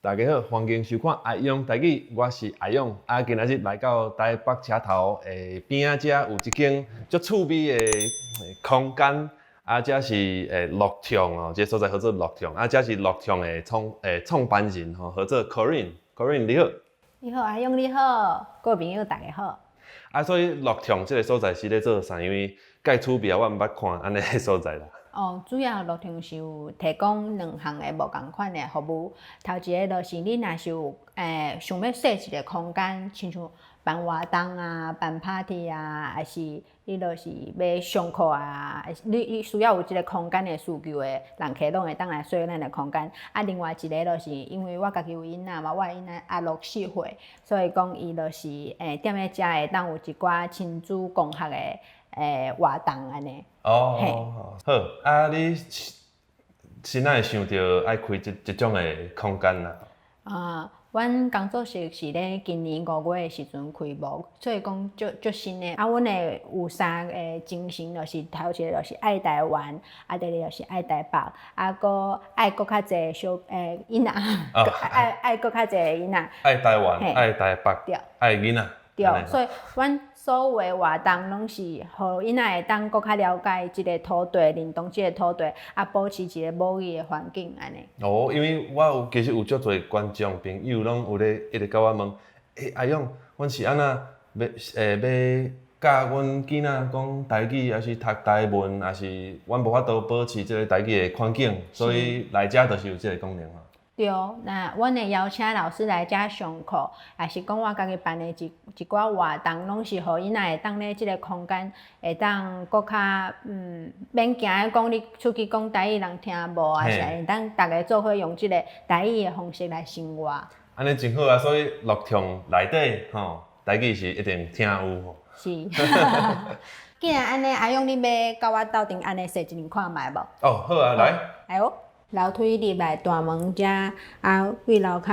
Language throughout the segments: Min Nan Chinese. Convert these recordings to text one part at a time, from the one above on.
大家好，歡迎收看阿勇台語，我是阿勇。啊，今仔日來到台北車頭的邊仔遮，有一間足趣味的空間。啊，這是樂暢哦，這個所在號做樂暢。啊，這是樂暢的創辦人吼，號做 Corinne，Corinne 你好。你好，阿勇你好，各位朋友大家好。啊，所以樂暢這個所在是咧做啥？因為蓋趣味啊，我毋捌看按呢所在啦。哦，主要樂暢是有提供兩項的無仝款的服務。頭一个就是你若是有想欲設一个空間，親像辦活動啊、辦 party 啊，抑是你就是欲上課啊，你需要有這个空間的需求的人客，攏會當來使用咱的空間。啊，另外一个就是因為我家己有囡仔嘛，我的囡仔啊六四歲，所以講伊就是踮咧遮會當有一寡親子共學的活動按呢。哦，好，啊，你是哪會想著愛開這種的空間啊？啊，阮工作室是咧今年5月的時陣開幕，所以講足足新的。啊，阮的有三个精神，就是頭一个就是愛台灣，啊，第二個就是愛台北，啊，閣愛閣較濟小囡仔，愛閣較濟囡仔。愛台灣，愛台北，愛囡仔。對，所以阮所有的活動攏是予囡仔會當閣較了解這个土地，認同這个土地，啊，保持一个母語的環境按呢。哦，因為我有其實有足濟觀眾朋友攏有咧一直共我問，欸，阿勇，阮是按怎欲欲教阮囡仔講台語，抑是讀台文，抑是阮無法度保持這个台語的環境，所以來遮就是有這个功能吼。對，那阮會邀請老師來遮上課，抑是講我家己辦的一寡活動，攏是予囡仔會當咧這个空間會當閣較免驚講你出去講台語人聽無，抑是會當逐家做伙用這个台語的方式來生活。按呢真好啊，所以樂暢內底吼，台語是一定聽有吼。是。既然按呢，阿勇你欲佮我鬥陣按呢踅一輪看覓無？哦，好啊，來。來哦。樓梯入來大門遮，啊，對樓跤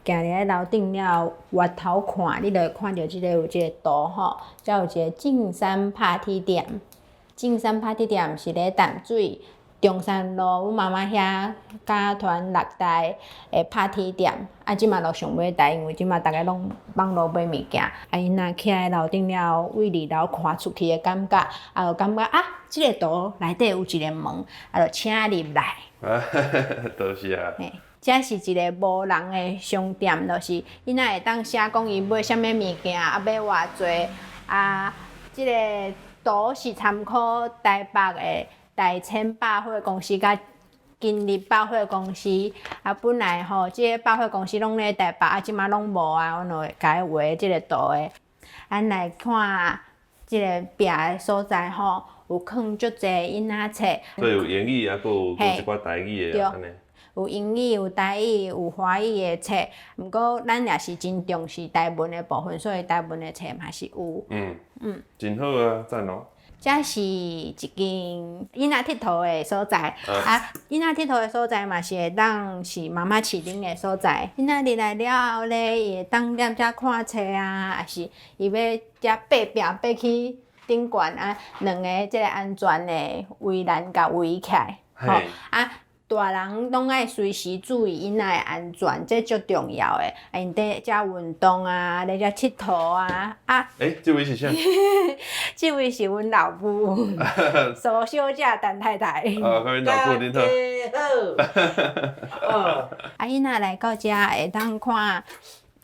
行入來樓頂了，回頭看，你就會看著這个有這个圖吼，遮有一个進山拍鐵店。進山拍鐵店是咧淡水中山路，阮媽媽遐家傳六代的拍鐵店，啊，這馬就上尾代，因為這馬逐家攏網路買物件，啊，𪜶若徛佇樓頂了，對二樓看出去的感覺，啊，就感覺啊，這个圖內底有一个門，啊，就請入來。多謝啊。嘿，這是一个無人的商店，就是囡仔會當寫講伊買啥物物件，啊，買偌濟，啊，這个圖是參考台北的大千百貨公司佮金立百貨公司。啊，本來吼，這个百貨公司攏咧台北，啊，這馬攏無啊，阮就會共伊畫這个圖的。咱來看這个壁的所在吼，有囥足濟囡仔冊。所以有英語啊，閣有一寡台語的按呢。有英語、有台語、有華語的冊，毋過咱也是真重視台文的部分，所以台文的冊嘛是有。真好啊，讚哦。這是一間囡仔𨑨迌的所在，啊，囡仔𨑨迌的所在嘛是會當是媽媽飼囡的所在。囡仔入來了後咧，伊會當踮遮看冊啊，抑是伊欲遮爬壁爬去頂懸啊，兩个這个安全的圍欄共圍起來，吼啊。大人攏愛隨時注意囡仔的安全，這足重要的。啊，𪜶佇遮運動啊，咧遮𨑨迌啊，啊。欸，這位是啥？這位是阮老母，蘇小姐陳太太。哦，各位老母恁好。好。啊，囡仔來到遮會當看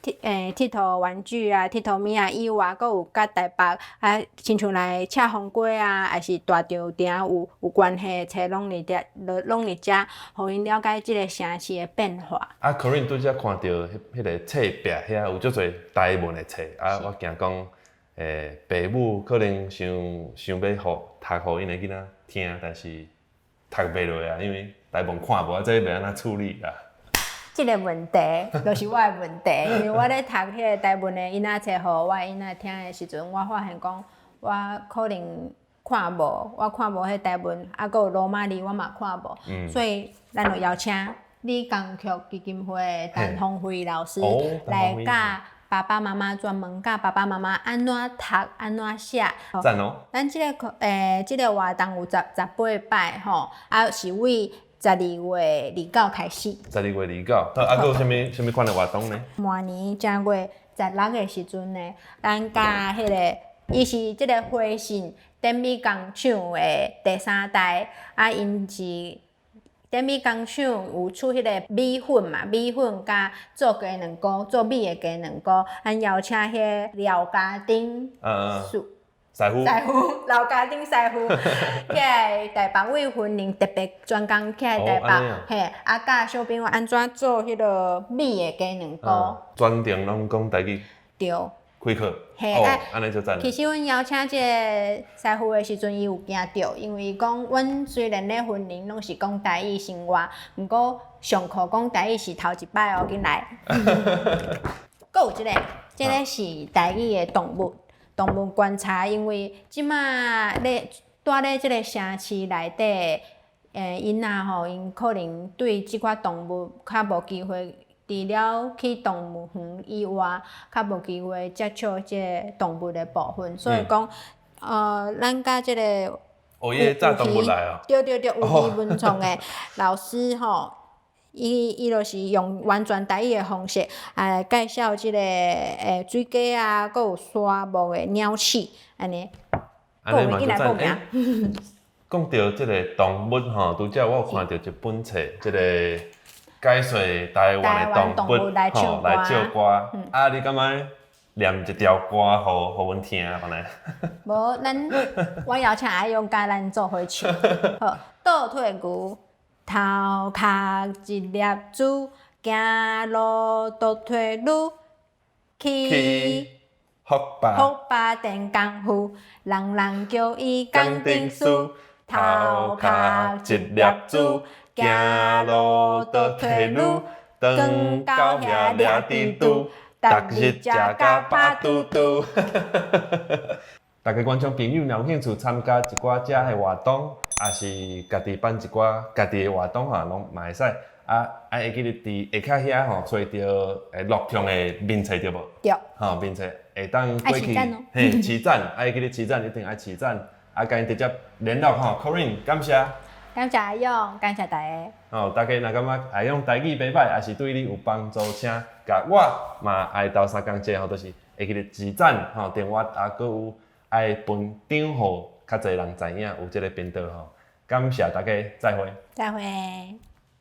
𨑨迌玩具啊，𨑨迌物仔以外，閣有佮台北啊，親像來赤峰街啊，抑是大稻埕有關係的冊，攏佇遮，攏佇遮，予𪜶了解這个城市的變化。啊，Corinne 拄才看著彼个冊壁遐有足濟台文的冊，啊，我驚講，爸母可能想想欲予讀予𪜶的囡仔聽，但是讀袂落啊，因為台文看無，啊，這欲按怎處理啊？這个問題就是我的問題，因為我咧讀彼个台文的囡仔冊，予我的囡仔聽的時陣，我發現講我可能看無，我看無彼台文，啊，閣有羅馬字我嘛看無，所以咱就邀請李江曲基金會的陳芳惠老師來教爸爸媽媽，專門教爸爸媽媽按怎讀、按怎寫。讚哦！咱這个課，這个活動有十八擺吼，啊是為12月29開始。 12月29，好，啊，閣有啥物啥物款的活動呢？明年正月十六的時陣呢，咱佮彼个，伊是這个花信典米工廠的第三代，啊，𪜶是典米工廠有出彼个米粉嘛，米粉佮做雞卵糕，做米的雞卵糕，咱邀請彼个廖家丁師師傅，師傅，廖家丁師傅起來台北為雲林特別專工起來台北，嘿，啊教小朋友按怎做彼个米的雞卵糕。全程攏講台語。對。開課。嘿，哦，按呢就讚。其實阮邀請這个師傅的時陣，伊有驚著，因為伊講阮雖然咧雲林攏是講台語生活，毋過上課講台語是頭一擺哦，緊來。閣有這个，這个是台語的動物。動物觀察，因為這馬咧蹛咧這个城市內底，囡仔吼，𪜶可能對這寡動物較無機會，除了去動物園以外，較無機會接觸這个動物的部分，所以講，咱佮這个哦，伊會載動物來哦。對對對，有魚文創的老師吼。伊就是用完全台語的方式來介紹這个水雞啊，閣有沙漠的鳥鼠，按呢。按呢嘛足讚。講著這个動物吼，拄才我有看著一本冊，這个解說台灣的動物吼來唱歌。啊，你感覺念一條歌予阮聽按呢？無，咱我邀請阿勇佮咱做伙唱。好，倒退牛。頭殼一粒珠，行路倒退嚕，去福巴福巴電功夫，人人叫伊工程師。頭殼一粒珠，行路倒退嚕，轉到遐掠蜘蛛，逐日食甲飽拄拄。大家觀眾朋友若有興趣參加一寡遮的活動，抑是家己辦一寡家己的活動吼，攏嘛會使。啊，愛會記得佇下跤遐吼，揣著樂暢的面冊對無？對。吼，面冊會當過去，嘿，飼讚，愛記得飼讚，一定愛飼讚。啊，共𪜶直接聯絡吼，Corine，感謝。感謝阿勇，感謝大家。吼，大家若感覺阿勇台語袂䆀，抑是對你有幫助，請共我嘛愛鬥相共者吼，就是會記得飼讚吼，訂閱啊，閣有愛分享予較濟人知影有這个頻道吼。感謝大家，再會。再會。